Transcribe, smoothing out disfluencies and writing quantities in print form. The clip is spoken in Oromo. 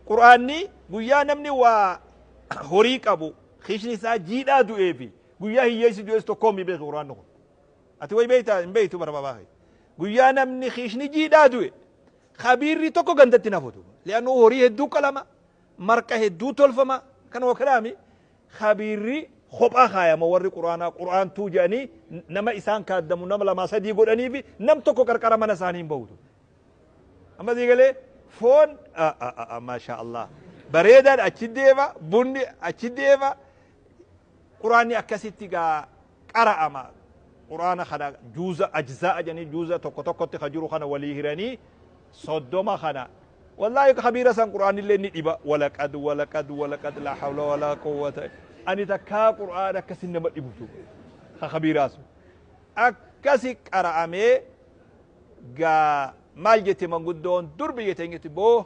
Qur'aanni guyyaa namni waa horii qabu kishni isaa jiidhaa du'ee fi guyyaa hiyyeessi du'es tokkoo mi beeku qur'aanni kun. Ati way beeytaa hin beeytu bara babaa kee. Guyyaa namni kishni jiidhaa du'e khabiirri tokko gandatti nafutu. Li'annuu horii hedduu qalama, marqa hedduu tolfama, kan wakalaami khabiirri kophaa kaayama warri qur'aanaa qur'aantuu jedhanii nama isaan kaaddamu nama lamaa sadii godhanii fi nam tokko qarqara mana isaanii hin bahutu. Amma sii galee foon maasha Allah bareedaan achi deema, bunni achi deema. Qur'aanni akkasitti gaa qara'ama. Qur'aana kana juuza ajzaa'a jedhanii juuza tokko tokkotti ka jiru kana walii hiranii 30 kana. Wallaahi kabiira san qur'aanni illee ni dhiba. Walaqad walaqad walaqad laa hawla walaa quwwata. Ani takkaa qur'aana akkasi nama dhibu ka kabiiraa sun. Akkasi qara'amee gaa maal jette manguddoon dur biyya teenyatti boo